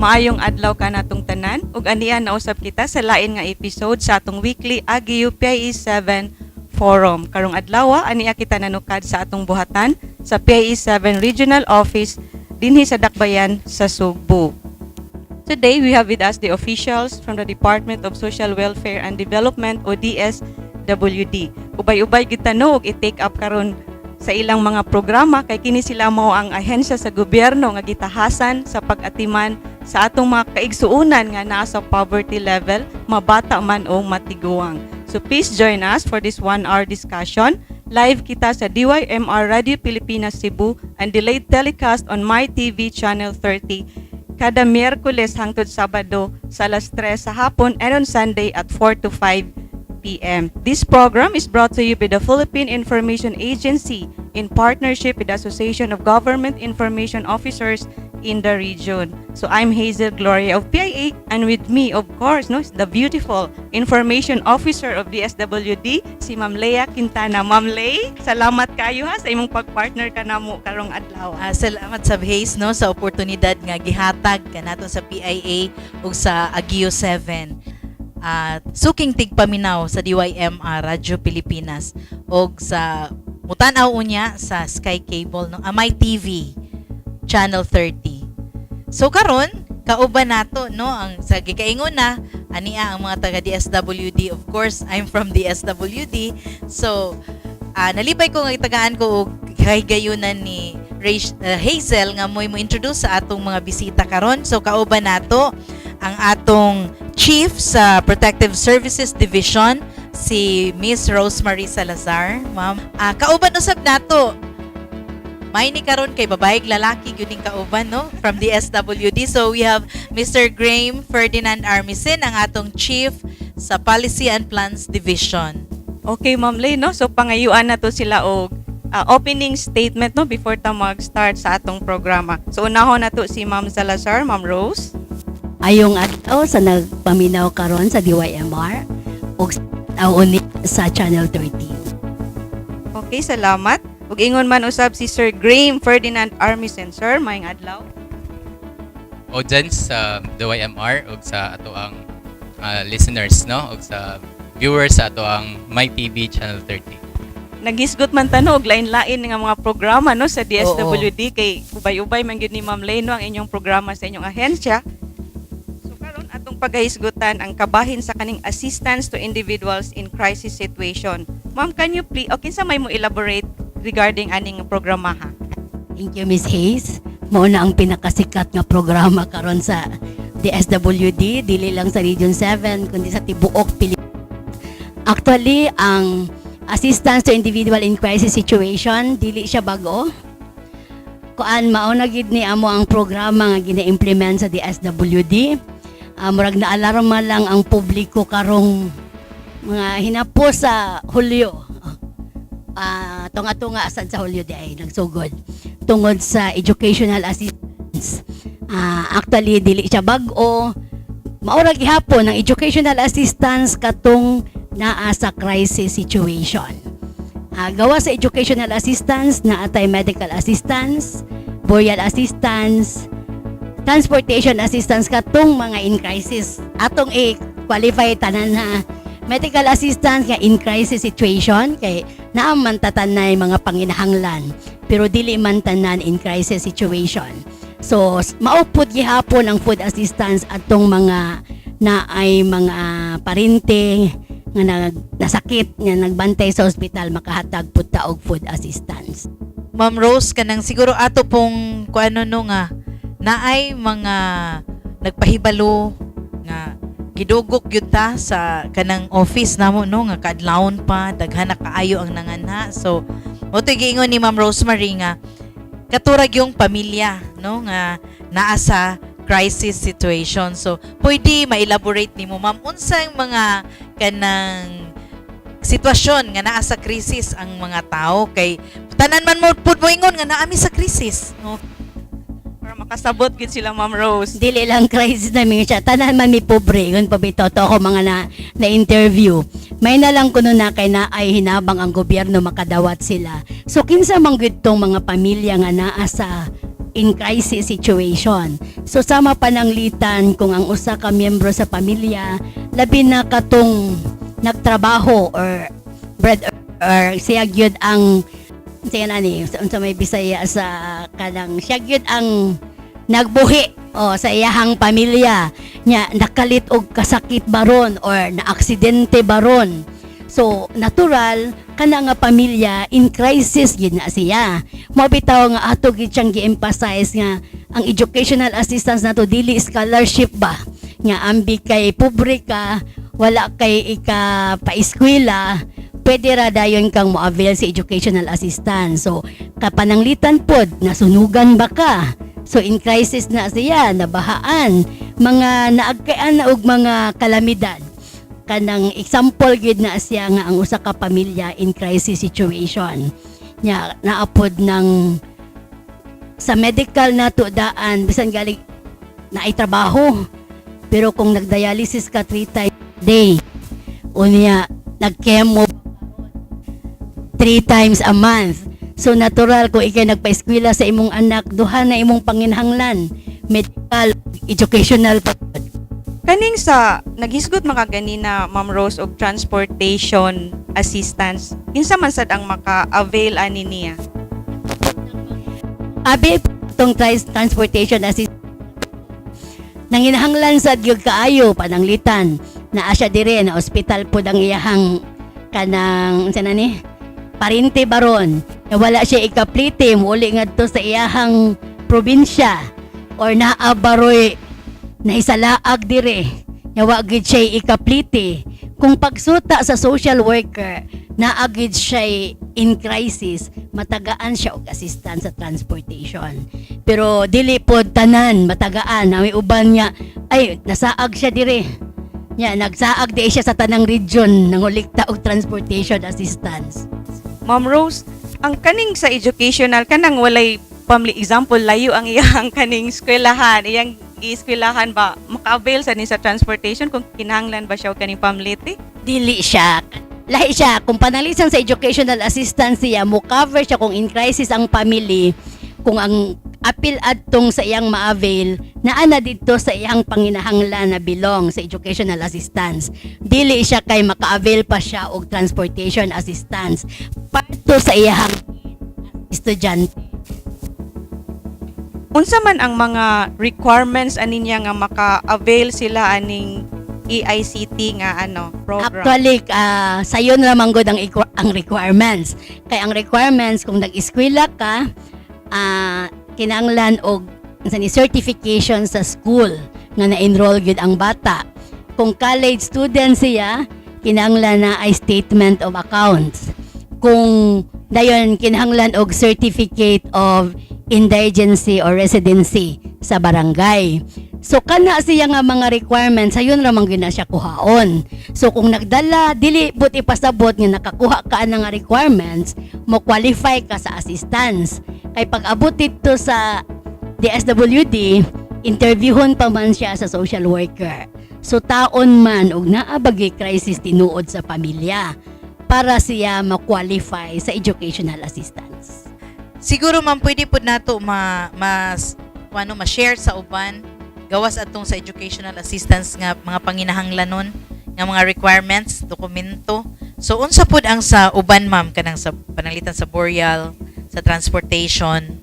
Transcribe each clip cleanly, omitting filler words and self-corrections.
Maayong adlaw kanatong tanan ug ania nausab kita sa lain nga episode sa atong weekly AGIU PIE 7 Forum. Karong adlaw, ania kita nanukad sa atong buhatan sa PIE 7 Regional Office dinhi sa Dakbayan sa Sugbo. Today we have with us the officials from the Department of Social Welfare and Development o DSWD. Ubay-ubay kita no og i-take up karon sa ilang mga programa kay kini sila mao ang ahensya sa gobyerno nga gitahasan sa pag-atiman sa atong mga kaigsuonan nga naa sa poverty level, mabata man o matiguang. So please join us for this 1-hour discussion. Live kita sa DYMR Radio Pilipinas Cebu and delayed telecast on My TV Channel 30 kada Miyerkules hangtod Sabado sa alas 3 sa hapon and on Sunday at 4 to 5 p.m. This program is brought to you by the Philippine Information Agency in partnership with the Association of Government Information Officers in the region. So I'm Hazel Gloria of PIA, and with me, of course, no, is the beautiful Information Officer of DSWD, si Ma'am Leah Quintana. Ma'am Lea, salamat kayo ha sa imong pagpartner kanamo karong adlaw. Salamat sa Haze, no, sa oportunidad nga gihatag kanato sa PIA ug sa Agio 7. At suking tigpaminaw sa DYMR Radyo Pilipinas ug sa mutan-aw unya sa Sky Cable, no, My TV Channel 30. So karon kauban nato, no, ang sa gikaingon na ania ang mga taga DSWD. Of course, I'm from DSWD. So nalipay ko nga gitagaan ko og kahigayunan ni Hazel nga mo'y mo introduce sa atong mga bisita karon. So kauban nato ang atong chief sa Protective Services Division, si Miss Rosemary Salazar. Ma'am, kauban usab nato may ni karon kay babae lalaki gyud ning kauban, no, from the SWD. So we have Mr. Graham Ferdinand Armisen, ang atong chief sa Policy and Plans Division. Okay, Ma'am Lay, no? So pangayuan na to sila og opening statement, no, before ta mag-start sa atong programa. So unahon na to si Ma'am Salazar, Ma'am Rose. Maayong adlaw sa nagpaminaw karon sa DYMR ug uni sa Channel 13. Okay, salamat. Ug ingon man usab si Sir Graham Ferdinand Armisen. Sir, maayong adlaw. Audience sa DYMR ug sa atoang listeners, no, ug sa viewers sa atoang My TV Channel 30. Naghisgot man ta, no, og lain-lain nga mga programa, no, sa DSWD kay ubay-ubay man gyud ni Ma'am Lay, no, ang inyong programa sa inyong ahensya. So karon atong pagahisgutan ang kabahin sa kaning assistance to individuals in crisis situation. Ma'am, can you please o kinsa may mo elaborate regarding aning programa ha? Thank you, Miss Hayes. Mao na ang pinakasikat nga programa karon sa DSWD, dili lang sa Region 7 kundi sa tibuok Pilipinas. Actually, ang assistance to individual in crisis situation dili siya bago. Kuan, mao na gid ni amo ang programa nga gina-implement sa DSWD. Murag naalarma lang ang publiko karong mga hinapos sa Hulyo. Tunga-tunga sad sa Hulyo di ay nagsugod tungod sa educational assistance. Actually dili siya bag-o. Mao ra gihapon ang educational assistance katong naa sa crisis situation. Gawa sa educational assistance naa tay medical assistance, burial assistance, transportation assistance katong mga in crisis. Atong i-qualify tanan na medical assistance nga in crisis situation kay naa man tatanay mga panginahanglan pero dili man tanan in crisis situation. So mao pud gihapon ang food assistance atong mga na ay mga parente nga nasakit nga nagbantay sa ospital, makahatag pud ta og food assistance. Ma'am Rose, kanang siguro ato pong kuano, no, nga naay mga nagpahibalo nga gidugok gyud ta sa kanang office namo, no, nga kaadlawon pa daghan na kaayo ang nanganha. So mao to'y giingon ni Ma'am Rosemary nga katurag yung pamilya, no, nga naa sa crisis situation. So pwede ma-elaborate nimo, ma'am, unsang mga kanang sitwasyon nga naa sa crisis ang mga tao, kay tanan man mo pud moingon nga naa mi sa crisis, no? Para makasabot gid sila, Ma'am Rose. Dili lang crisis na mingon siya. Tanan man mi pobre. Yun pa bitaw to ako mga na interview. May na lang kuno na kay na ay hinabang ang gobyerno makadawat sila. So kinsa man gyud tong mga pamilya nga naa sa in crisis situation? So sama pananglitan kung ang usa ka miyembro sa pamilya, labi na katong nagtrabaho or bread or siya gyud ang siya na ni sa may Bisaya sa kanang siya gyud ang nagbuhi o sa iyahang pamilya nya, nakalit og kasakit baron or naaksidente baron. So natural kana nga pamilya, in crisis gid na siya. Mao bitaw nga ato gid siyang gi-emphasize nga ang educational assistance nato dili scholarship ba nga ambi kay pobre ka, wala kay ika paeskwela, pwede ra dayon kang mo-avail sa educational assistance. So kapananglitan pod nasunugan ba ka? So in crisis na siya, nabahaan, mga naagkaan na og mga kalamidad. Kanang example gid na siya nga ang usa ka pamilya in crisis situation. Nya naapod ng sa medical nato daan, bisan galing naay trabaho. Pero kung nagdialysis ka three times a day, unya nag-chemo three times a month. So natural kung ikay nagpa-eskwela sa imong anak, duha na imong panginhanglan, medical, educational pa. Kaning sa naghisgot man ka ganina, Ma'am Rose, og transportation assistance, kinsa man sad ang maka-avail ani niya? Abi tong transportation assistance, nanginahanglan sad gyud kaayo pananglitan naa siya dire na ospital pod ang iyahang kanang unsa na ni parente baron na wala siya ikaplite muuli ngadto sa iyahang probinsya or naa baroy nahisalaag dire nga wa gid siya ikaplite. Kung pagsuta sa social worker naa gid siya in crisis, matagaan siya og assistance sa transportation. Pero dili pod tanan matagaan. Na may uban nga ay nasaag siya dire nya, nagsaag di siya sa tanang region nangolekta og transportation assistance. Ma'am Rose, ang kaning sa educational, kanang walay family, example, layo ang iyang kaning eskwelahan, iyang gieskwelahan ba, maka-avail sa ni sa transportation kung kinahanglan ba siya og kaning pamliti? Dili siya, lahi siya. Kung panalisan sa educational assistance siya, mo cover siya kung in crisis ang family, kung ang apil adtong sa iyang ma-avail naa na didto sa iyang panginahanglan na belong sa educational assistance. Dili siya kay maka-avail pa siya og transportation assistance, part to sa iyang estudyante. Unsa man ang mga requirements ani niya nga maka-avail sila aning EICT nga ano program? Actually, sayon ra man gud ang requirements. Kay ang requirements, kung nag-eskwela ka, kinahanglan og unsa ni certification sa school nga na-enroll gyud ang bata. Kung college student siya, kinahanglan na ay statement of accounts. Kung dayon kinahanglan og certificate of indigency or residency sa barangay. So kana siya nga mga requirements, sayon ra man gyud na siya kuhaon. So kung nagdala, dili but ipasabot nga nakakuha ka na nga requirements, mo qualify ka sa assistance. Kay pag abot dito sa DSWD, interviewon pa man siya sa social worker. So taon man og naa bagay crisis tinuod sa pamilya para siya ma-qualify sa educational assistance. Siguro, ma'am, pwede pud nato ma mas ano ma-share sa uban gawas atong sa educational assistance nga mga panginahanglanon nga mga requirements, dokumento. So unsa pud ang sa uban, ma'am, kanang sa pananglitan sa burial, sa transportation?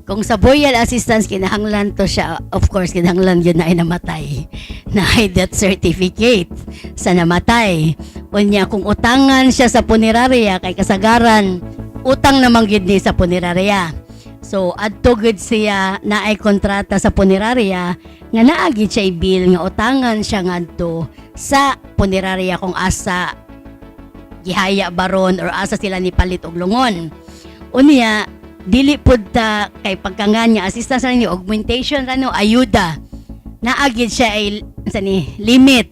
Kung sa burial assistance, kinahanglan to siya, of course, kinahanglan yun na ay namatay. Na ay death certificate sa namatay. Unya, kung utangan siya sa punerarya, kay kasagaran, utang naman gyud ni sa punerarya. So, adto gud siya na ay kontrata sa punerarya nga naa gid siya bill nga utangan siya ngadto sa punerarya kung asa gihaya baron or asa sila ni palit og lungon. Unya, Dili pud ta kay pagkangan nga assistance ra ni, augmentation ra no, ayuda. Naa gyud siya ay sa ni limit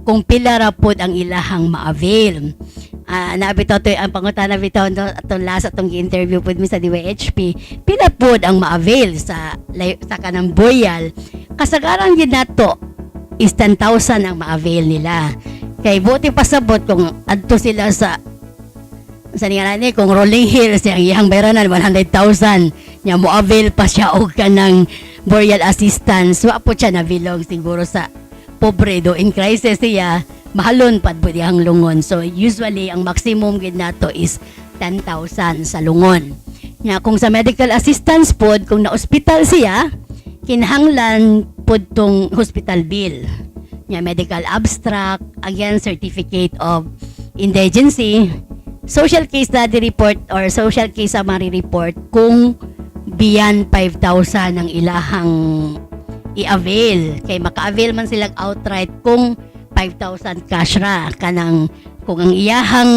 kung pila ra pod ang ilahang ma-avail. Ah, naa bitaw to ang pangutana bitaw no, atong last atong gi-interview pod mi sa DYHP, pila pod ang ma-avail sa kanang burial? Kasagaran gid nato is 10,000 ang ma-avail nila. Kay buti pasabot kung adto sila sa nga ni kung Rolling Hills ang iyang bayranan 100,000 nya mo avail pa siya og kanang burial assistance, wa po siya nabilog siguro sa pobre do in crisis siya, mahalon pad po dihang lungon. So usually ang maximum gid nato is 10,000 sa lungon. Nya kung sa medical assistance pod, kung na ospital siya, kinahanglan pod tong hospital bill nya, medical abstract, again, certificate of indigency, social case study report or social case summary report kung beyond 5,000 ang ilahang i-avail. Kay maka-avail man sila outright kung 5,000 cash ra. Kanang kung ang iyahang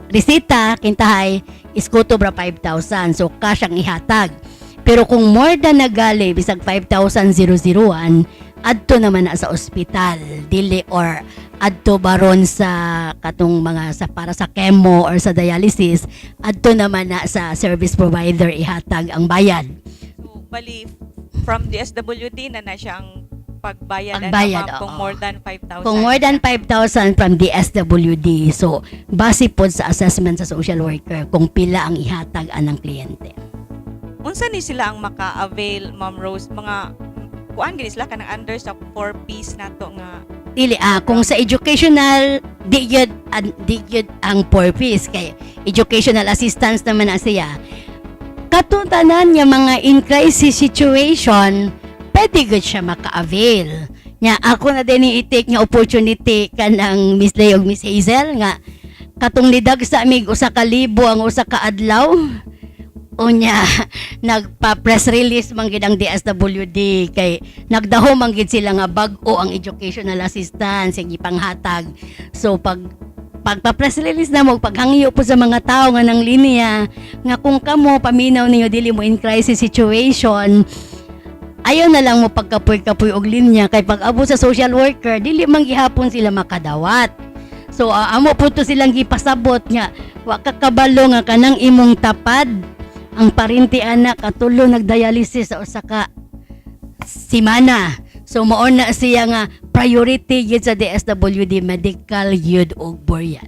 resita kintahay is kutob ra 5,000. So cash ang ihatag. Pero kung more than nagali bisag 5,001, adto naman na sa ospital dili or adto baron sa katong mga sa para sa chemo or sa dialysis, adto naman na sa service provider ihatag ang bayad. So, bali, from DSWD na na siya ang pagbayad, ano, Pagbayad, ma'am, kung oo. More than 5,000. Kung more than 5,000 from DSWD, so base pod sa assessment sa social worker kung pila ang ihatag anang kliyente. Unsa ni sila ang maka-avail, Ma'am Rose? Mga kuan gini sila kanang under sa 4 Ps nato nga Dili kung sa educational, di gyud ang purpose kay educational assistance naman na siya. Katong tanan nga mga in crisis situation, pwede gyud siya maka-avail. Nya ako na din i-take nga opportunity kanang Miss Lay ug Miss Hazel nga katong nidag sa mig 1,000 ang usa ka adlaw. Unya nagpa-press release man gid ang DSWD kay nagdaho man gid sila nga bag-o ang educational assistance ang ipanghatag. So pag pagpa-press release na mo, paghangyo po sa mga tao nga nang linya nga kung kamo paminaw ninyo dili mo in crisis situation, ayaw na lang mo pagkapoy-kapoy og linya kay pag abot sa social worker, dili man gihapon sila makadawat. So amo po to silang gipasabot nga wa ka kabalo nga kanang imong tapad ang parinti anak katulo nagdialysis sa usa ka simana. So mao na siya nga priority gyud sa DSWD, medical gyud og burial.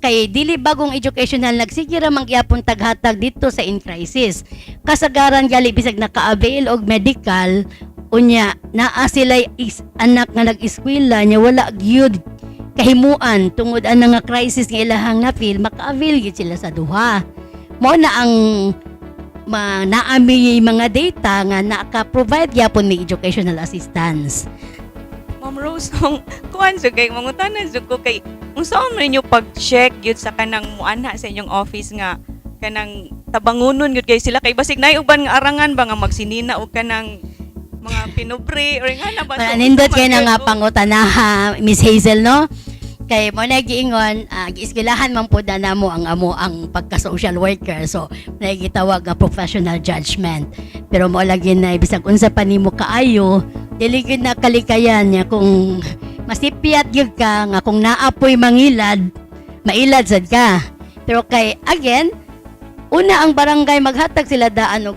Kay dili bagong educational, nagsige ra man gyapon taghatag dito sa in crisis. Kasagaran gali bisag naka-avail og medical, unya naa sila is, anak nga nag-eskwela nya wala gyud kahimuan tungod ana nga crisis nga ilahang na-feel, maka-avail gyud sila sa duha. Mao na ang ma naami mga data nga naka-provide gyapon may educational assistance. Ma'am Rose, kung kuan jud kay mangutana jud ko kay unsaon man ninyo pag-check gyud sa kanang muanha sa inyong office nga kanang tabangunon gyud kay sila, kay basig nay uban nga arangan ba nga magsinina og kanang mga pinubre or nga na ba? So, Nindot unsa kay man na gyud, nga oh? pangutanaha, Miss Hazel, no? Kay mo na giingon, giiskilahan man pud na namo ang amo ang pagka-social worker. So, na gitawag nga professional judgment. Pero mo lagi na bisag unsa pa nimo kaayo, dili gyud na kalikayan niya kung masipyat gyud ka nga kung naapoy mangilad, mailad sad ka. Pero kay again, una ang barangay maghatag sila daan og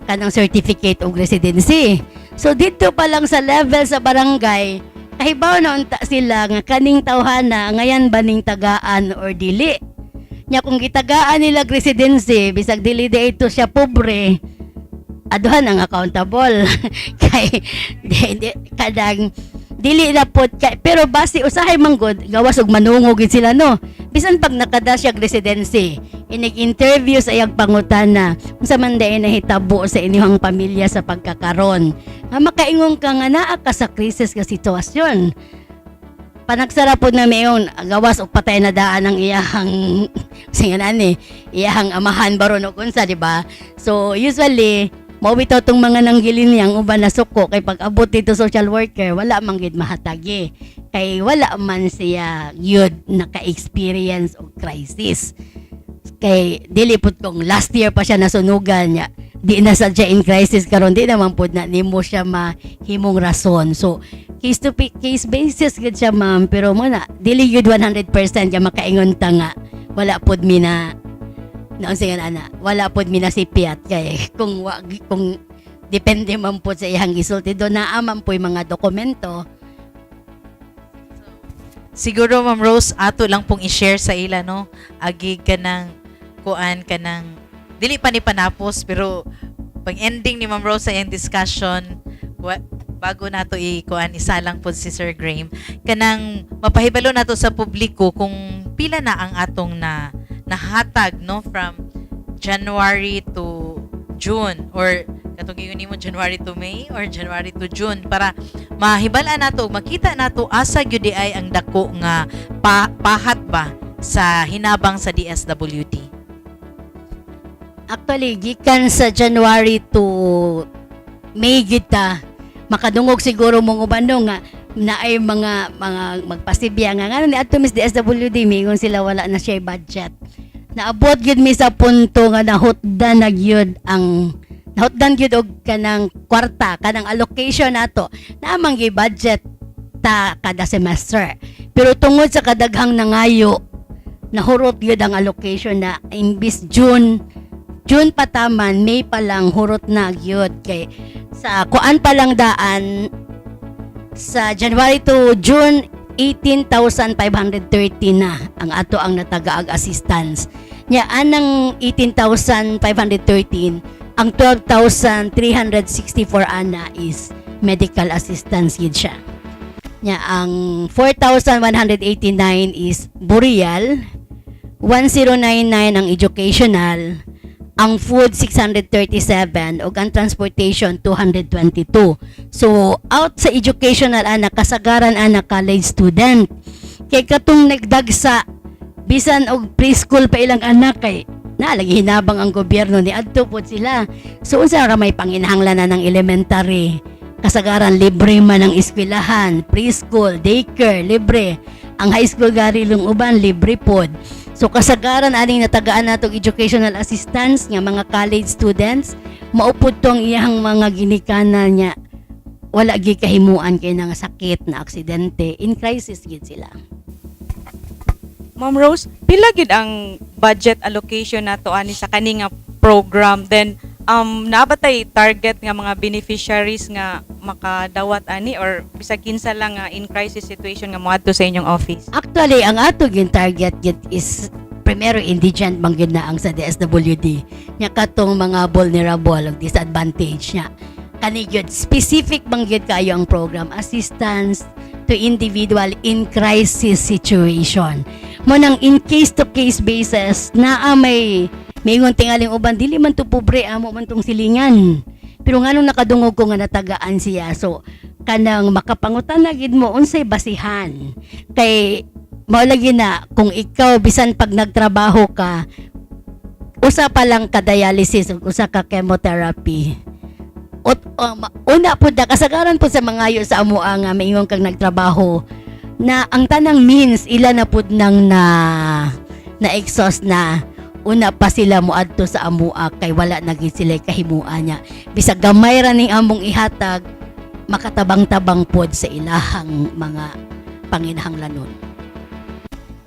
kanang certificate og residency. So dito pa lang sa level sa barangay, kahibaw na unta sila nga kaning tawhana ngayan ba ning tagaan or dili. Nya kung gitagaan nila og residency, bisag dili di ito siya pobre, aduhan ang accountable kay di, kadang dili na pod kay, pero base usahay man gud gawas og manungo gid sila, no? Bisan pag nakada siya og residency, inig-interview sa iyang pangutana, unsa man day nahitabo sa inyong pamilya sa pagkakaron nga makaingon ka nga naa ka sa crisis nga sitwasyon. Panagsara po na mayon gawas og patay na daan ang iyahang singanan ni iyahang amahan baron og unsa, di ba? So usually mao bitaw tong mga nanggilin niyang uban na suko kay pag abot dito social worker, wala man gid mahatagi kay wala man siya gyud naka-experience og crisis. Kay dili pud kung last year pa siya nasunugan niya, di na sa siya in crisis karon, di naman pud na nimo siya mahimong rason. So case to case basis gud siya, ma'am, pero mo na dili gyud 100% ka makaingon ta nga wala pud mi na naunsa nga ana, wala pud mi nasipyat, kay kung depende man pud sa iyang gisulti do, naa man po'y mga dokumento. Siguro, Ma'am Rose, ato lang pong i-share sa ila, no? Agi ka ng kuan ka ng dili pa ni panapos, pero pag ending ni Ma'am Rose sa iyang discussion wa, bago nato i-kuan, isalang po si Sir Graham, kanang mapahibalo nato sa publiko kung pila na ang atong na nahatag, no, from January to June or katong giingon nimo January to May or January to June, para mahibal-an nato ug makita nato asa gyud di ay ang dako nga pahat ba sa hinabang sa DSWD. Actually, gikan sa January to May kita makadungog siguro mong uban, no, nga naay mga magpasibya nga ngano ni adto Miss DSWD, mingon sila wala na siya budget. Naabot gyud mi sa punto nga nahutdan na gyud ang nahutdan gyud og kanang kwarta, kanang allocation nato. Naa man gyud budget ta kada semester. Pero tungod sa kadaghang nangayo, nahurot gyud ang allocation na imbis June June pa taman, May pa lang hurot na gyud, kay sa kuan pa lang daan, sa January to June, 18,530 na ang ato ang natagaag assistance. Nya anang 18,513, ang 12,364 ana is medical assistance gid siya. Nya ang 4,189 is burial, 1099 ang educational, ang food 637 ug ang transportation 222. So out sa educational ana, kasagaran ana college student. Kay katong nagdagsa, bisan og preschool pa ilang anak, kay na lagi hinabang ang gobyerno, ni adto pod sila. So unsa ra may panginahanglan na ng elementary? Kasagaran libre man ang eskwelahan, preschool, daycare, libre. Ang high school gari yung uban libre pod. So kasagaran aning natagaan natong educational assistance nga mga college students, mao pud tong iyang mga ginikanan niya wala gi kahimuan kay nga sakit na aksidente, in crisis gid sila. Ma'am Rose, pila gid ang budget allocation nato ani sa kani nga program? Then naa ba tay target nga mga beneficiaries nga makadawat ani or bisag kinsa lang nga in crisis situation nga moadto sa inyong office? Actually, ang ato gin target gid is primero indigent man gid na ang sa DSWD. Nya katong mga vulnerable ug disadvantage nya. Kani gyud specific man gyud kayo ang program, assistance to individual in crisis situation. Mo nang in case to case basis, naa may maingon tingaling uban, dili man to pobre, amo man tong silingan. Pero nganong nakadungog ko nga natagaan siya, so kanang makapangutan na gid mo unsay basihan, kay mao lagi na kung ikaw bisan pag nagtrabaho ka, usa pa lang ka dialysis ug usa ka chemotherapy. Ot, una pud na kasagaran pud sa mangayo sa amoa nga maingon kang nagtrabaho na ang tanang means ila na pud nang na na exhaust na, una pa sila moadto sa amoa kay wala na gid sila kahimua niya. Bisag gamay ra ning among ihatag, makatabang-tabang pod sa ilahang mga panginahanglanon.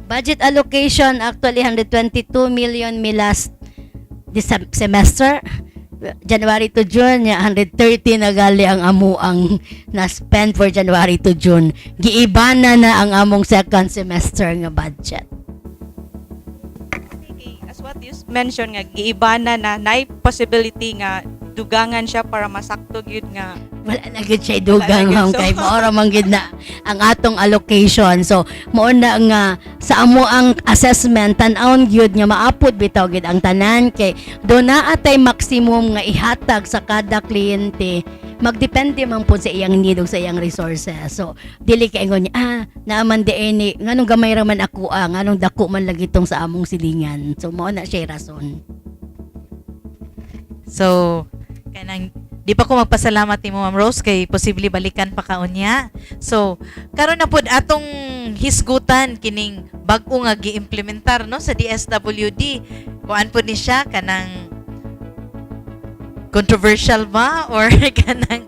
Budget allocation, actually 122 million mi last this semester, January to June ya. 130 na gali ang amo ang na-spend for January to June. Giiba na na ang among second semester nga budget. Okay, as what you mentioned nga giiba na na, naay possibility nga dugangan siya para masakto gyud nga Wala na gid siya dugang, Wala na gid, ma'am, kay mao ra man gid na ang atong allocation. So mao na nga sa amo ang assessment, tan-awon gyud nga maapod bitaw gid ang tanan, kay do naa tay maximum nga ihatag sa kada kliyente, magdepende man pud sa iyang need ug sa iyang resources. So dili kay ingon niya, naa man di ni, nganong gamay ra man ako, nganong dako man lagi tong sa among silingan. So mao na siya rason. So, kanang Di pa ko magpasalamat nimo, Ma'am Rose, kay posible balikan pa ka unya. So, karon na pud atong hisgutan kining bag-o nga giimplementar, no, sa DSWD. Kuan pud ni siya, kanang controversial ba or kanang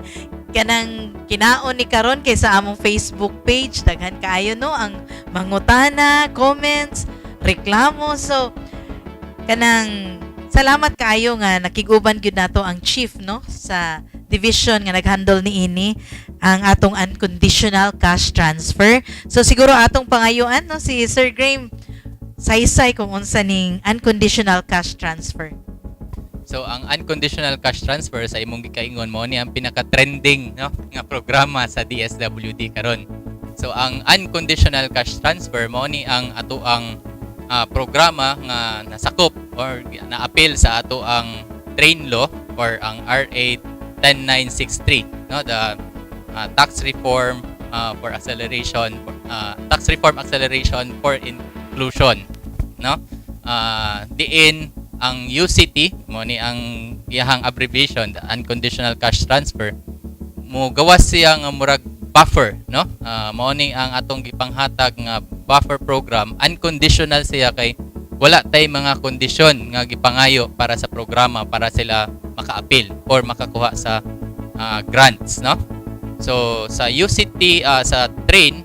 kinaon ni karon kay sa among Facebook page daghan kaayo, no, ang mangutana, comments, reklamo. So kanang salamat kaayo nga nakig-uban gyud nato ang chief, no, sa division nga nag-handle niini, ang atong unconditional cash transfer. So siguro atong pangayuan, no, si Sir Graham saysay kung unsa ning unconditional cash transfer. So ang unconditional cash transfer sa imong gikaingon mo ni ang pinaka-trending, no, nga programa sa DSWD karon. So ang unconditional cash transfer mao ni ang atoang programa nga nasakop or na-appeal sa atoang TRAIN law or ang RA 10963, no, the tax reform for acceleration tax reform acceleration for inclusion, no, diin ang UCT mo ni ang iyahang abbreviation, the unconditional cash transfer, mo gawas siya nga murag buffer, no. Mao ni ang atong gipanghatag nga buffer program. Unconditional siya kay wala tay mga kondisyon nga gipangayo para sa programa para sila maka-appeal or makakuha sa grants, no. So sa UCT, sa TRAIN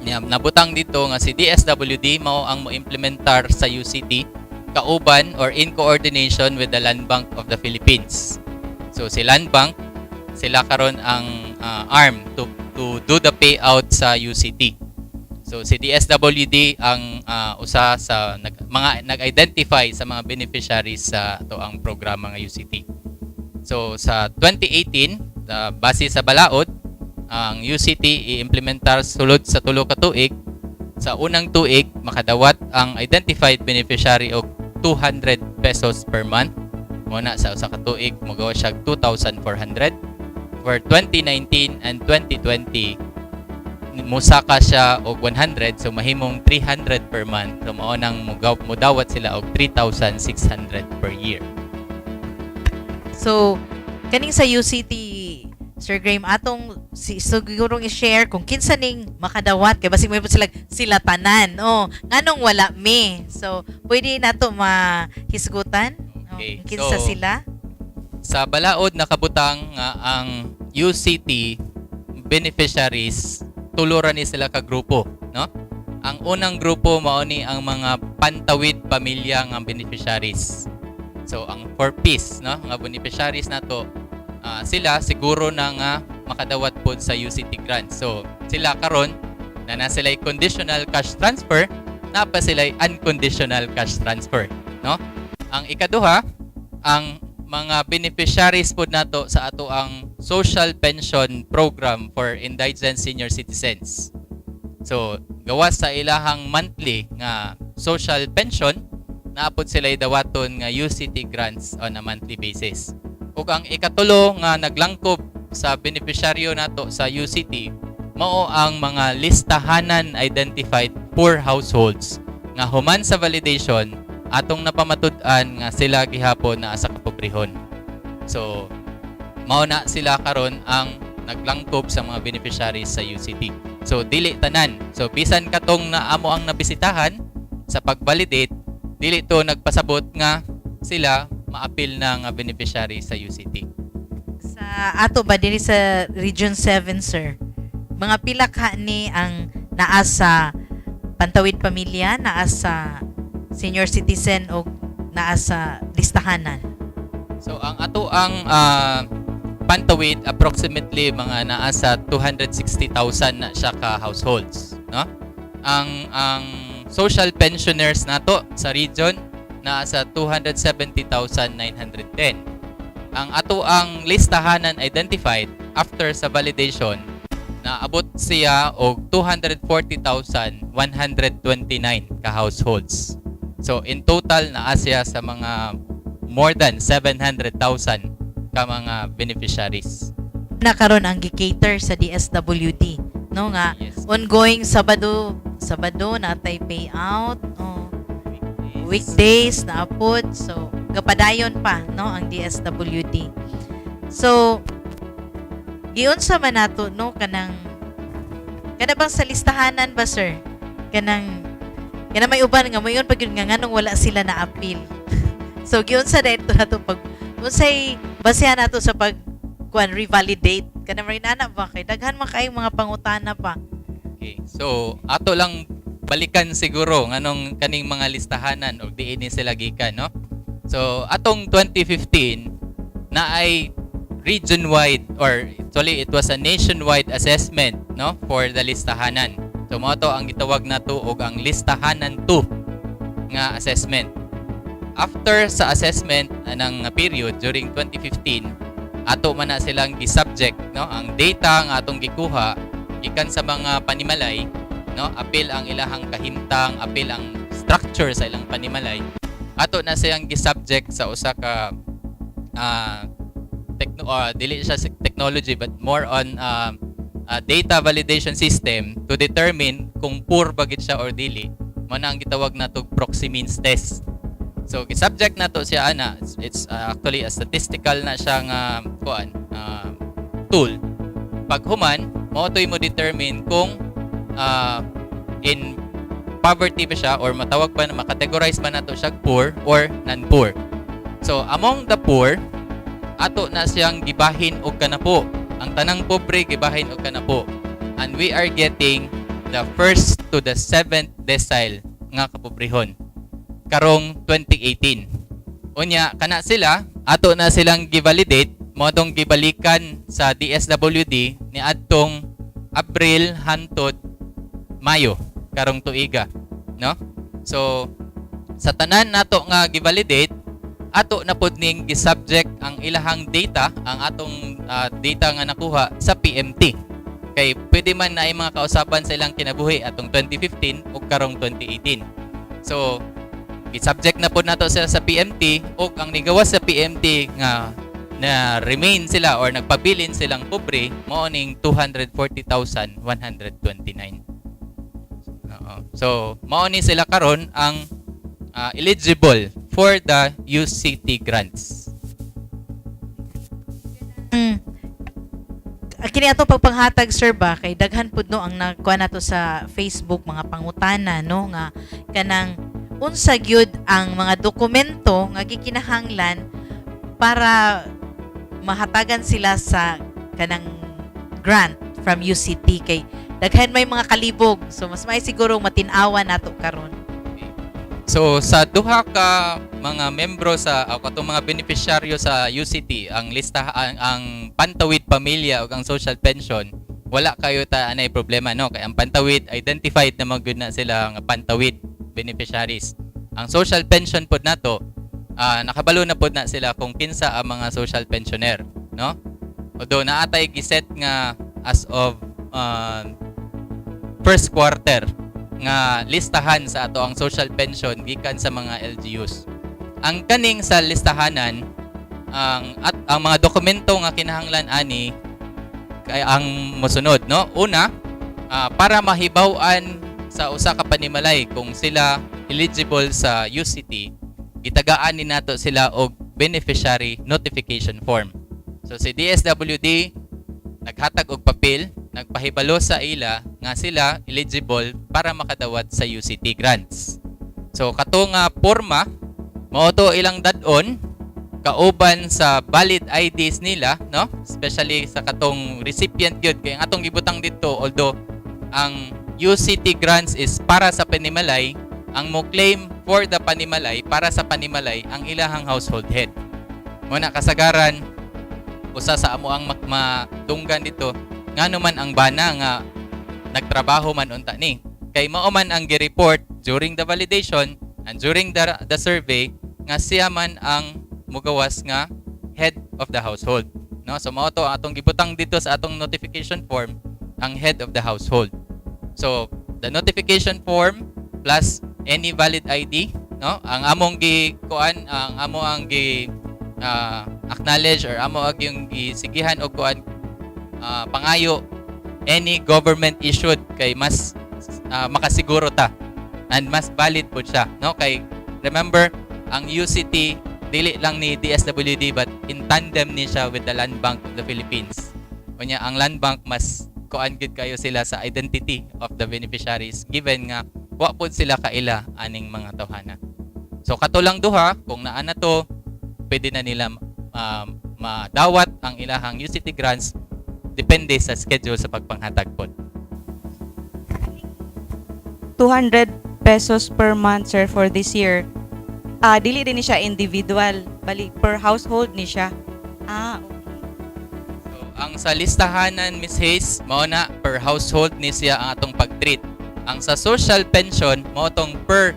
niya, nabutang dito nga si DSWD mao ang mo-implementar sa UCT kauban or in coordination with the Land Bank of the Philippines. So si Land Bank sila karon ang arm to do the payout sa UCT. So si DSWD ang usa sa mga nag-identify sa mga beneficiaries sa atoang programa nga UCT. So sa 2018, base sa balaod, ang UCT i-implementar sulod sa 3 ka tuig. Sa unang tuig, makadawat ang identified beneficiary og 200 pesos per month. Mao na sa 1 ka tuig mogawas siya 2,400. For 2019 and 2020, musaka siya og 100, so mahimong 300 per month. So mao nang mudawat sila og 3,600 per year. So, kaning sa UCT, Sir Graham, atong si sigurong i-share kung kinsa ning makadawat kay basig mo sila tanan. Oh, nganong wala mi? So, pwede nato mahisgutan? Oh, Okay, kinsa so, sila? Sa balaod nakabutang nga ang UCT beneficiaries, tulo ra ni sila ka grupo, no? Ang unang grupo mao ni ang mga Pantawid Pamilya nga beneficiaries. So ang 4Ps, no, nga beneficiaries nato, sila siguro na nga makadawat pod sa UCT grant. So sila karon na na sila conditional cash transfer, na pa sila unconditional cash transfer, no? Ang ikaduha, ang mga beneficiaries pod nato sa atoang social pension program for indigent senior citizens. So, gawas sa ilahang monthly nga social pension, naa pod sila dawaton nga UCT grants on a monthly basis. Ug ang ikatulo nga naglangkob sa beneficiaryo nato sa UCT mao ang mga listahanan identified poor households nga human sa validation atong napamatud-an nga sila gihapon naa sa kapobrehon. So, mao na sila karon ang naglangkob sa mga beneficiaries sa UCT. So, dili tanan. So, bisan katong na amo ang nabisitahan sa pag-validate, dili to nagpasabot nga sila maapil na nga beneficiary sa UCT. Sa ato ba diri sa Region 7, sir? Mga pila ka ni ang naa sa Pantawid Pamilya, naa sa senior citizen o naa sa listahanan? So ang ato ang Pantawid, approximately mga naa sa 260,000 na siya ka households, no? Ang social pensioners nato sa region naa sa 270,910. Ang ato ang listahanan identified after sa validation, naabot siya og 240,129 ka households. So in total naa siya sa mga more than 700,000 ka mga beneficiaries. Na karon ang gi-cater sa DSWD, no, nga ongoing, Sabado Sabado natay payout, oh, weekdays na pod, so gapadayon pa, no, ang DSWD. So giunsa man nato, no, kanang kana bang sa listahanan ba, sir, kanang kana may uban nga moingon pa gyud nga nganong wala sila na appeal. So giunsa dito nato pag unsay basehan nato sa pag kuan revalidate kana may nana ba, kay daghan man kayong mga pangutana pa? Okay. So, ato lang balikan siguro nganong kaning mga listahanan og diin ni sila gikan, no? So, atong 2015 na ay region-wide, or actually it was a nationwide assessment, no, for the listahanan. So mao to ang gitawag nato og ang Listahanan 2 nga assessment. After sa assessment anang period during 2015, ato man na silang gi-subject, no, ang data nga atong gikuha gikan sa mga panimalay, no, apil ang ilahang kahimtang, apil ang structure sa ilang panimalay, ato na siyang gi-subject sa usa ka techno dili siya sa technology but more on data validation system to determine kung poor ba gid siya or dili. Mao na ang gitawag nato proxy means test. So gi-subject nato siya ana. It's actually a statistical na siya nga kuan tool. Paghuman, mao to'y mo determine kung in poverty ba siya or matawag pa na makategorize ba nato siya poor or non-poor. So among the poor, ato na siyang gibahin og kanapo. Ang tanang pobre gibahin og kanapo. And we are getting the first to the seventh decile nga kapobrehon karong 2018. Unya kana sila, ato na silang givalidate, mao tong gibalikan sa DSWD ni adtong Abril hantod Mayo karong tuiga, no? So sa tanan nato nga givalidate, ato na pud ning gisubject ang ilahang data, ang atong data nga nakuha sa PMT. Kay pwede man na mga kausaban sa ilang kinabuhi atong 2015 ug karong 2018. So gi-subject na pod nato sila sa PMT ug ang nigawas sa PMT nga na remain sila or nagpabilin silang pobre mao ning 240,129. Oo. So mao ni sila karon ang eligible for the UCT grants. Kini ato pagpanghatag, sir, ba, kay daghan pud, no, ang nakuha nato sa Facebook mga pangutana, no, nga kanang unsa gyud ang mga dokumento nga gikinahanglan para mahatagan sila sa kanang grant from UCT, kay daghan may mga kalibog, so mas may siguro matin-awan nato karon. So sa duha ka mga membro sa o katong mga benepisyaryo sa UCT, ang lista ang Pantawid Pamilya ug ang social pension, wala kayo ta anay problema, no, kay ang Pantawid, identified na man gyud na sila nga Pantawid beneficiaries. Ang social pension pod nato, nakabalo na pod na sila kung kinsa ang mga social pensioner, no? Although naatay giset nga as of first quarter nga listahan sa ato ang social pension gikan sa mga LGUs. Ang kaning sa listahanan, ang at ang mga dokumento nga kinahanglan ani kay ang mosunod, no? Una, para mahibaw-an sa usa ka panimalay kung sila eligible sa UCT, gitagaan ni nato sila og beneficiary notification form. So si DSWD naghatag og papel, nagpahibalo sa ila nga sila eligible para makadawat sa UCT grants. So kato nga porma mao to ilang dad-on kauban sa valid IDs nila, no? Especially sa katong recipient gyud, kay ang atong gibutang dito, although ang UCT grants is para sa panimalay, ang mo claim for the panimalay, para sa panimalay, ang ilahang household head. Muna kasagaran usa sa amo ang madunggan dito, ngano man ang bana nga nagtrabaho man unta ni, kay mao man ang gi-report during the validation and during the survey nga siya man ang mugawas nga head of the household, no? So mao to ang atong gibutang dito sa atong notification form, ang head of the household. So the notification form plus any valid ID, no? Ang among gi kuan, ang amo ang gi acknowledge or amo ang yung gisigihan og kuan, pangayo any government issued kay mas makasiguro ta and mas valid po siya, no? Kay remember, ang UCT dili lang ni DSWD but in tandem ni siya with the Land Bank of the Philippines. Unya ang Land Bank, mas kuan gid kayo sila sa identity of the beneficiaries given nga wa pod sila kaila aning mga tawhana. So kato lang duha, kung naa na to, pwede na nila madawat ang ilahang UCT grants depende sa schedule sa pagpanghatag pod. ₱200 per month, sir, for this year. Dili din ni siya individual, bali per household ni siya. Okay. So, ang sa listahanan, Miss Hayes, mao na per household ni siya ang atong pag-treat. Ang sa social pension, mao tong per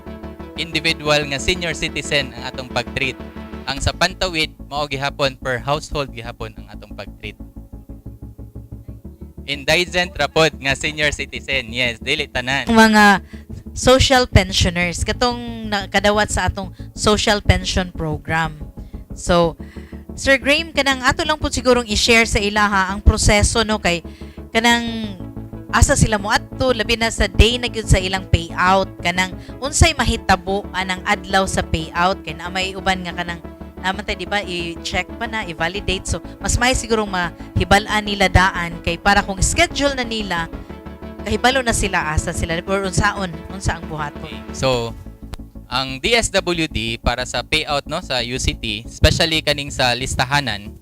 individual nga senior citizen ang atong pag-treat. Ang sa Pantawid, mao gihapon per household gihapon ang atong pag-treat. Indigent ra pod nga senior citizen. Yes, dili tanan. Ang mga social pensioners katong nakadawat sa atong social pension program. So, Sir Graham, kanang ato lang po sigurong i-share sa ilaha ang proseso, no, kay kanang asa sila mo adto, labi na sa day na gyud sa ilang payout, kanang unsay mahitabo anang adlaw sa payout, kay naa may uban nga kanang naman tayo, di ba, i-check pa na, i-validate. So mas may sigurong mahibal-an nila daan kay para kung schedule na nila, kahibalo na sila asa sila or unsaon unsa ang buhaton. Okay. So, ang DSWD para sa payout, no, sa UCT, especially kaning sa listahanan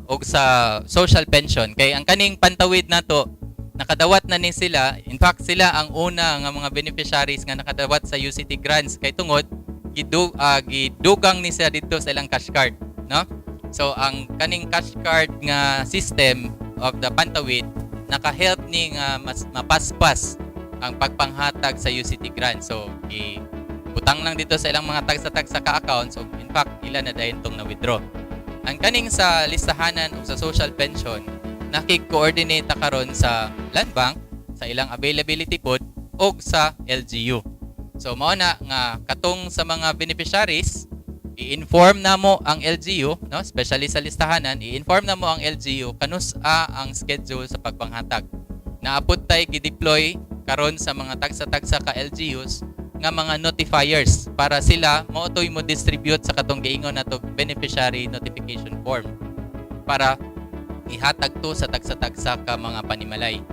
og sa social pension, kay ang kaning Pantawid nato nakadawat na ni sila. In fact, sila ang una nga mga beneficiaries nga nakadawat sa UCT grants kay tungod gidugang ni sila dito sa ilang cash card, no? So ang kaning cash card nga system of the Pantawid naka-help ni nga mas mapaspas ang pagpanghatag sa UCT grant. So, butang lang dito sa ilang mga tagsa-tagsa ka account. So, in fact, ila na dayon tong na-withdraw. Ang kaning sa listahanan o sa social pension, nakig-coordinate ta karon sa Land Bank sa ilang availability pod og sa LGU. So mao na nga katong sa mga beneficiaries, i-inform namo ang LGU, no, especially sa listahanan, i-inform namo ang LGU kanus-a ang schedule sa pagpanghatag. Naa pod tay gi-deploy karon sa mga tagsa-tagsa ka LGUs nga mga notifiers para sila mao to'y mo distribute sa katong giingon nato beneficiary notification form para ihatag to sa tagsa-tagsa ka mga panimalay.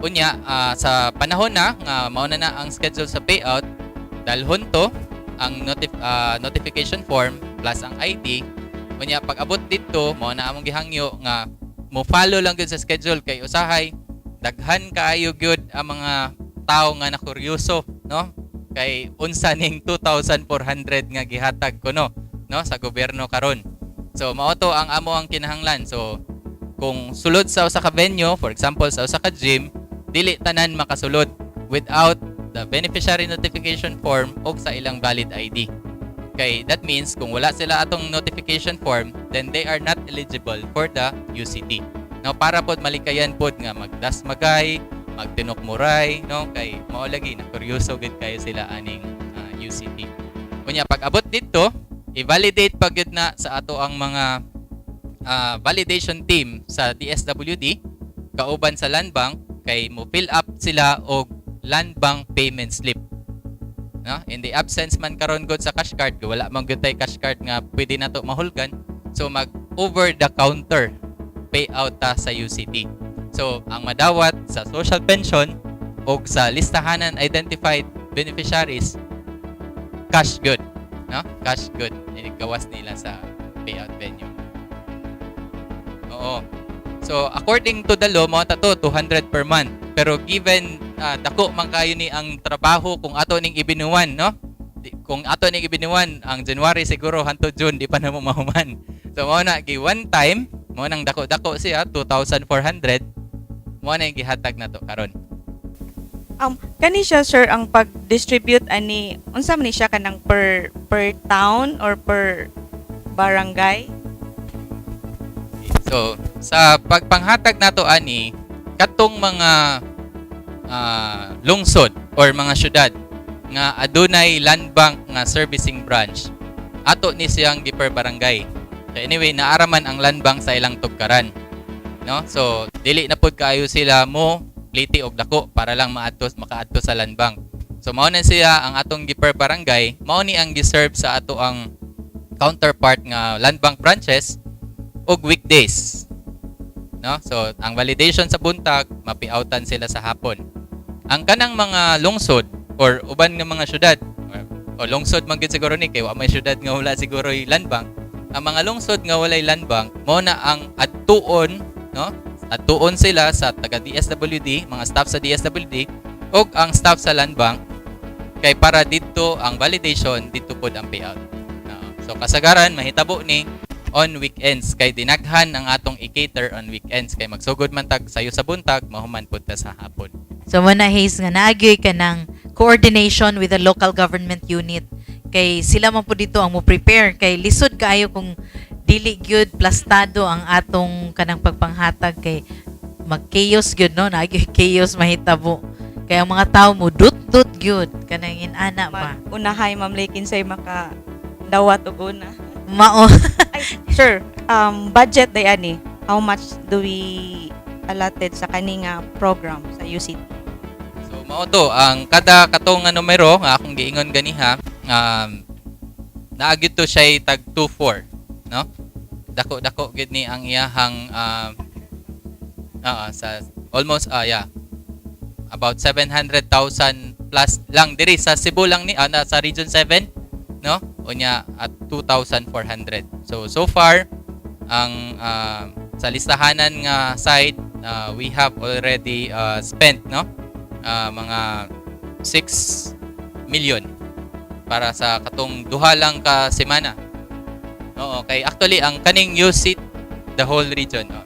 Unya, sa panahon na nga mao na na ang schedule sa payout, dalhon to ang notification form plus ang ID. Unya pag abot didto, mao na among gihangyo nga mo follow lang gyud sa schedule kay usahay daghan kaayo gyud ang mga tao nga nakuryoso, no, kay unsa ning 2,400 nga gihatag kuno, no, sa gobyerno karon. So mao to ang amo ang kinahanglan. So kung sulod sa usa ka venue, for example sa usa ka gym, dili tanan makasulod without the beneficiary notification form o sa ilang valid ID. Kay that means kung wala sila atong notification form, then they are not eligible for the UCT. Now para pod malikayan pod nga magdasmagay, magtinukmuray, no, kay mao lagi na kuryoso gid kayo sila aning UCT. Unya pag abot didto, i-validate pa gyud na sa ato ang mga validation team sa DSWD kauban sa Land Bank kay mo fill up sila og Land Bank payment slip. No? In the absence man karon gud sa cash card, wala man gud tay cash card nga pwede nato mahulgan. So mag over the counter payout ta sa UCT. So ang madawat sa social pension og sa listahanan identified beneficiaries, cash gud, no? Cash gud. Gawas nila sa payout venue. Oo. So according to the law, mao ta to 200 per month. Pero given dako man kayo ni ang trabaho kung ato ning ibinuan, no? Kung ato ning ibinuan ang January siguro hantod June, di pa namo mahuman. So mao na gi one time, mao nang dako-dako siya, 2,400, mao na yung gihatag nato karon. Kani siya, sir, ang pag-distribute ani, unsa man ni siya, kanang per town or per barangay? So, sa pagpanghatag nato ani, katong mga lungsod or mga syudad nga adunay land bank nga servicing branch, ato ni siyang giper barangay. So anyway, naaraman ang land bank sa ilang tugkaran. No? So, dili na pud kaayo sila mo pliti og dako para lang maadto makaadto sa land bank. So mao na siya ang atong giper barangay, mao ni ang giserve sa ato ang counterpart nga Land Bank branches ug weekdays, no? So ang validation sa buntag, mapiautan sila sa hapon. Ang kanang mga lungsod or uban nga mga syudad or, o lungsod man gyud siguro ni kay wa may syudad nga wala siguro Land Bank. Ang mga lungsod nga walay Land Bank, mo na ang adtuon, no? Adtuon sila sa taga DSWD, mga staff sa DSWD ug ang staff sa Land Bank kay para didto ang validation, didto pod ang payout. No? So kasagaran mahitabo ni on weekends kay dinaghan ang atong i-cater on weekends kay magsugod man tag sayo sa buntag, mahuman pud ta sa hapon. So mo na, Haze, nga naagyoy ka ng coordination with the local government unit kay sila man po dito ang mo prepare kay lisod kaayo kung dili gyud plastado ang atong kanang pagpanghatag kay mag-chaos gyud, no? Naagyoy chaos mahitabo kay ang mga tao mo dut-dut gyud kanang inana ba. Mag unahay, Ma'am Lakin, say maka dawat og una. Mao. Ay, sure. Budget day ani. How much do we allotted sa kani nga program sa UCT? So mao to ang kada katong nga numero nga akong giingon ganiha, naa gyud to siya tag 24, no? Dako dako gyud ni ang iyahang sa almost yeah, about 700,000 plus lang diri sa Cebu lang ni na, sa Region 7, no? Unya at 2,400. So so far ang sa listahanan nga side, we have already spent, no, mga 6 million para sa katong duha lang ka semana. Oo, kay actually ang kaning UC, the whole region, no?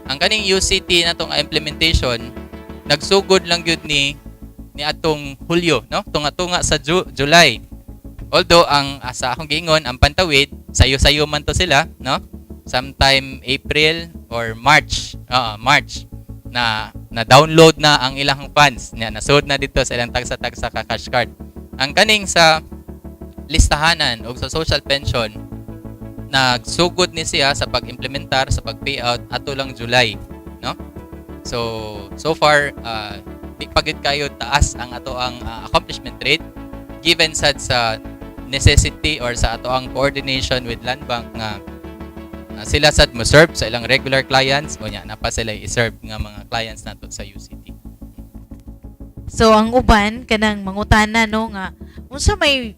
Ang kaning UCT na tong implementation nagsugod lang gyud ni atong Hulyo, no? Tunga-tunga sa July. Although ang sa akong giingon, ang Pantawid, sayo-sayo man to sila, no? Sometime April or March, March na na-download na ang ilang funds niya, nasud na dito sa ilang tagsa-tagsa ka cash card. Ang kaning sa listahanan o sa social pension, nagsugod ni siya sa pag-implementar, sa pag-payout ato lang July, no? So so far di pa gyud kayo taas ang ato ang accomplishment rate given sad sa necessity or sa ato ang coordination with Land Bank nga sila sad mo serve sa ilang regular clients o nya na pa sila i-serve nga mga clients nato sa UCT. So ang uban kanang mangutana, no, nga unsa may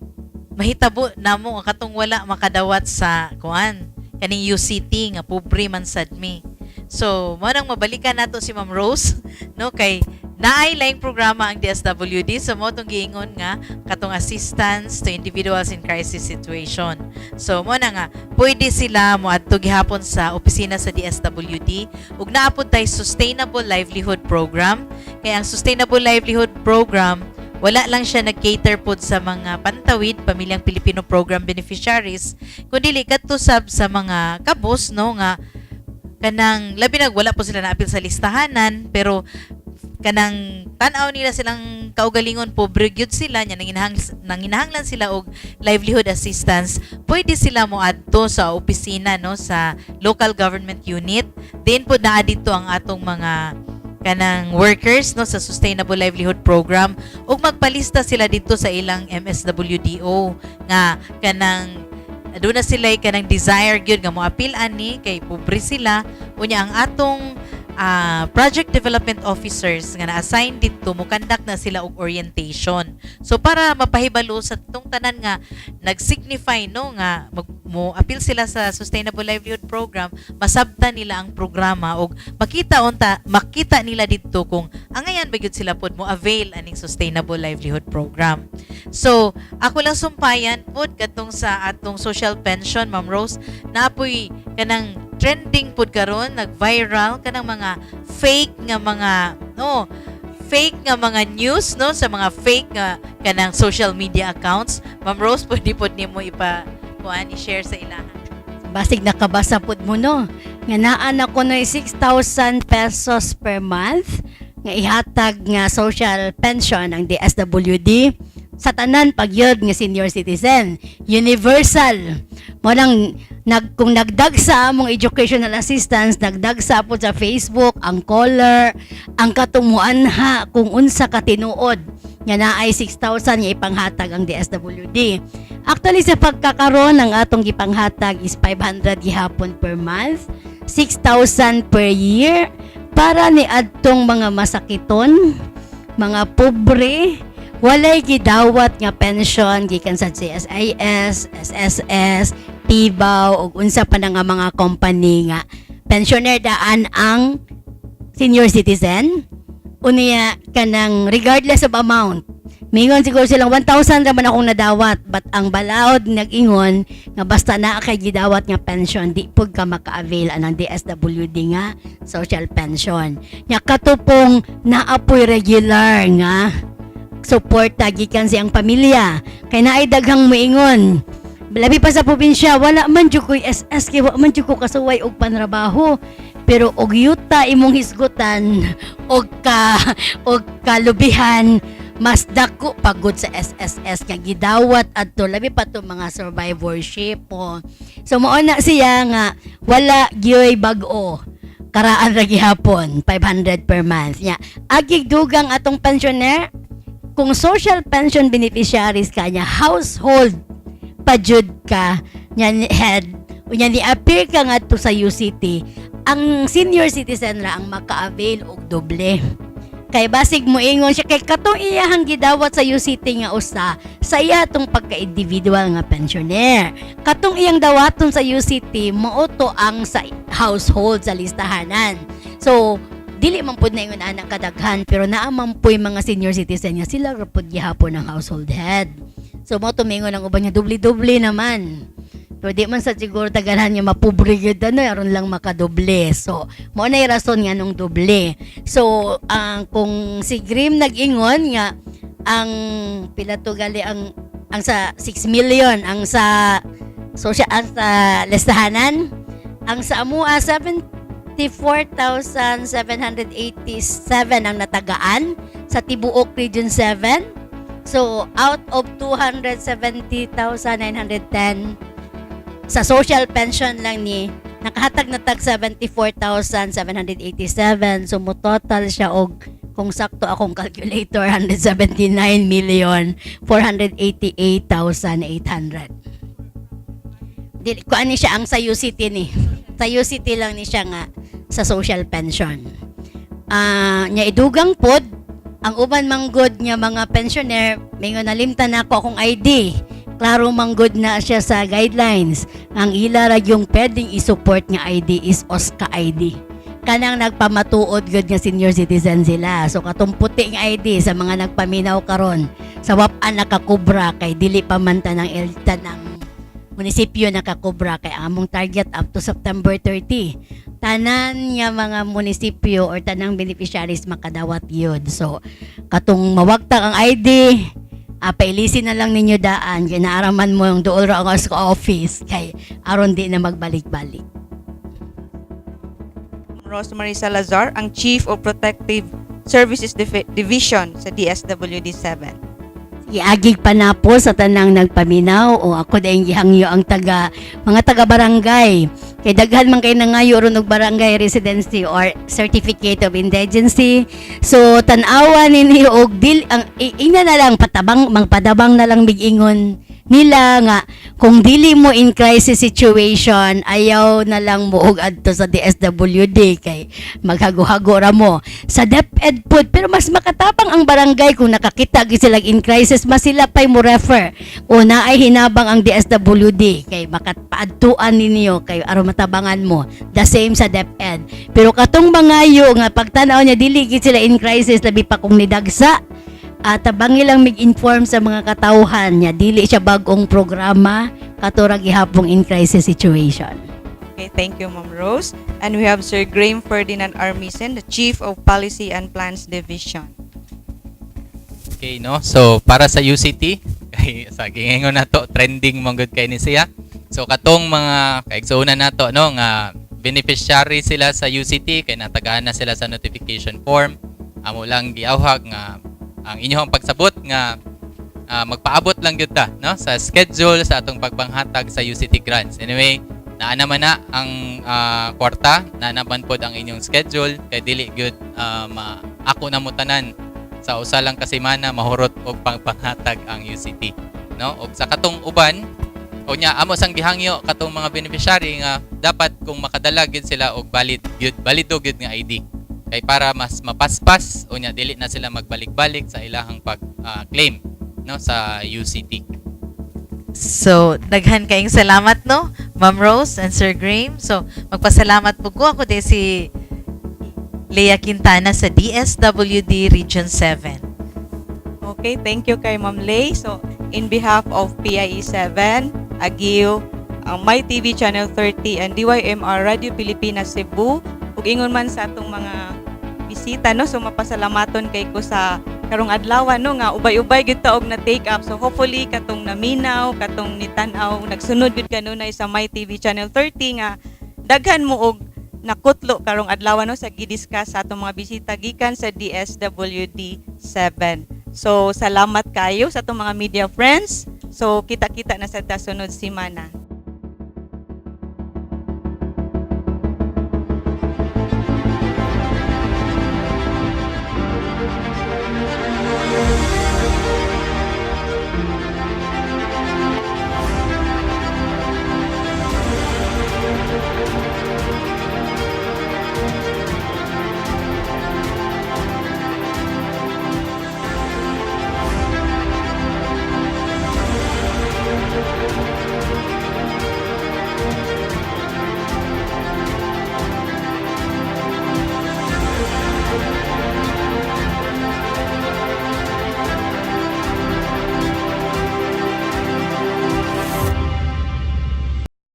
mahitabo namo nga katong wala makadawat sa kuan kaning UCT nga pobre man sad mi. So mo nang mabalikan nato si Ma'am Rose, no, kay naay laing programa ang DSWD sa mo tong giingon nga katong assistance to individuals in crisis situation. So mo na nga pwede sila moadto gihapon sa opisina sa DSWD ug naa pod tay Sustainable Livelihood Program. Kaya ang Sustainable Livelihood Program, wala lang siya nag-cater pod sa mga Pantawid Pamilyang Pilipino Program beneficiaries, kundi kadto sab sa mga kabos, no, nga kanang labi nag wala po sila naapil sa listahanan pero kanang tan-aw nila silang kaugalingon, pobre gyud sila nya nanginahanglan sila og livelihood assistance, pwede sila moadto sa opisina, no, sa local government unit. Then po naa dito ang atong mga kanang workers, no, sa Sustainable Livelihood Program ug magpalista sila dito sa ilang MSWDO nga kanang doon na sila kanang desire gyud nga moapil ani kay pobre sila. Unya ang atong project development officers nga na-assign dito, mo-conduct na sila og orientation. So para mapahibalo sa tong tanan nga nag-signify, no, nga mo appeal sila sa Sustainable Livelihood Program, masabtan nila ang programa og makita unta makita nila didto kung angayan ba gyud sila pod mo avail aning Sustainable Livelihood Program. So ako lang sumpayan pod katong sa atong social pension, Ma'am Rose, naapoy kanang trending pod karon, nag-viral kanang mga fake nga mga, no, fake nga mga news, no, sa mga fake nga kanang social media accounts. Ma'am Rose, pwede pod nimo ipa kuan i-share sa ilaha. Basig nakabasa pud mo, no, nga naa na kuno'y 6,000 pesos per month nga ihatag nga social pension ang DSWD sa tanan pagyud nga senior citizen. Universal. Mo nang kung nagdagsa among educational assistance, nagdagsa po sa Facebook, ang caller, ang katumuan ha kung unsa ka tinuod nga naay 6,000 nga ipanghatag ang DSWD. Actually, sa pagkakaroon, ang atong gipanghatag is 500 gihapon per month, 6,000 per year para ni adtong mga masakiton, mga pobre, walay gidawat nga pension gikan sa GSIS, SSS, PBAW ug unsa pa na nga mga company nga pensioner daan ang senior citizen. Unya, kanang regardless of amount, mingon siguro silang 1,000 ra man akong nadawat, but ang balaod nag-ingon nga basta naa kay gidawat nga pension, di pud ka maka-avail anang DSWD nga social pension. Nya kato pong naa poy regular nga suporta gikan siyang pamilya, kay naay daghang moingon, labi pa sa probinsya, "Wala man jud ko'y SS kay wa man jud ko kasuway og panrabaho." Pero og yuta imong hisgutan og ka og kalubihan, mas dako pagod sa SSS nga gidawat adto, labi pa to mga survivorship o. So mao na siya nga wala gyoy bag-o, karaan ra gihapon, 500 per month. Nya agig dugang atong pensioner, kung social pension beneficiaries ka niya, household pa jud ka nya ni head, unya ni appear ka ngadto sa UCT, ang senior citizen ra ang maka-avail og doble. Kay basig moingon siya kay katong iyahang gidawat sa UCT nga usa sa iya tong pagka-individual nga pensioner. Katong iyang dawaton sa UCT, mao to ang sa household sa listahanan. So dili man pud na ingon ana kadaghan, pero naa man puy mga senior citizen nga sila ra pud gihapon ang household head. So mao to mingon ang uban nga doble-doble naman. Pero di man sa siguro tagalan nga mapobre gyud ano aron lang makadoble. So mao na rason nga nung doble. So ang kung si Grim nag-ingon nga ang pila to gali ang sa 6 million ang sa social, ang sa listahanan, ang sa amua 74,787 ang natagaan sa tibuok Region 7. So out of 270,910 sa social pension lang ni nakahatag na tag 74,787. So mo total siya og, kung sakto akong calculator, 179 million 488,800. Dili ko ani siya ang sa UCT ni. Sa UCT lang ni siya nga sa social pension. Ah, nya idugang pod ang uban manggod nga mga pensioner, mingon, "Nalimtan nako akong ID." Klaro manggod na siya sa guidelines. Ang ila ra yung pwedeng i-support nga ID is OSCA ID. Kanang nagpamatuod gud nga senior citizen sila. So katong puti nga ID sa mga nagpaminaw karon sa WAP-an nakakubra, kay dili pa man tanang elta ng munisipyo nakakubra, kay among target up to September 30 tanan nga mga munisipyo or tanang beneficiaries makadawat yun. So katong mawagtang ang ID, pailisin na lang ninyo daan kay naaraman mo yung duol ra ang office kay aron di na magbalik-balik. Rosemary Salazar, ang Chief of Protective Services Division sa DSWD 7. Iagig pa na po sa tanang nagpaminaw o ako dayong gihangyo ang taga mga taga barangay kay daghan man kay nangayo ron og barangay residency or certificate of indigency. So tan-awa ninyo og dil ang ina na lang patabang, mangpadabang na lang mig-ingon nila nga kung dili mo in crisis situation, ayaw na lang mo og adto sa DSWD kay maghago-hago ra mo. Sa DepEd pod, pero mas makatabang ang barangay kung nakakita gyud sila in crisis, mas sila pay mo refer o naay hinabang ang DSWD kay makapaadtuan ninyo kay aron matabangan mo. The same sa DepEd. Pero katong mangayo nga pagtan-aw niya dili gid sila in crisis, labi pa kung nidagsa, at tabangi lang mig-inform sa mga katawhan niya dili siya bag-ong programa, kato ra gihapong in crisis situation. Okay, thank you, Ma'am Rose. And we have Sir Graham Ferdinand Armisen, the Chief of Policy and Plans Division. Okay, no? So, para sa UCT, kay sa giingon nato, trending man gud kay ni siya. So, katong mga kaigsuonan nato, no, nga beneficiary sila sa UCT kay natagaan na sila sa notification form. Amo lang giawhag nga ang inyong pagsabot nga magpaabot lang gyud ta, no, sa schedule sa atong pagpanghatag sa UCT grants. Anyway, naa naman na ang kwarta, naa naman pod ang inyong schedule kay dili gyud ma ako na mo tanan sa usa lang ka semana mahurot og pangpanghatag ang UCT. no? Og sa katong uban, o nya amo sang gihangyo katong mga beneficiary nga dapat kung makadala gyud sila og valid gyud, balido gyud nga ID kay para mas mapaspas, o nya dili na sila magbalik-balik sa ilahang pag claim, no, sa UCT. So, daghan kaayong salamat, no, Ma'am Rose and Sir Graham. So, magpasalamat po ko. Ako din si Lea Quintana sa DSWD Region 7. Okay, thank you kay Ma'am Lay. So, in behalf of PIE 7, Agio, ang My TV Channel 30 and DYMR Radio Pilipinas Cebu, ug ingon man sa atong mga bisita, no, so mapasalamaton kay ko sa karong adlaw, no, nga ubay-ubay gyud ta og na take up. So hopefully katong naminaw, katong nitan-aw, nagsunod gyud kanunay sa My TV Channel 30 nga daghan mo og nakutlo karong adlaw, no, sa gidiscuss sa atong mga bisita gikan sa DSWD 7. So salamat kayo sa atong mga media friends. So kita-kita na sa sunod semana.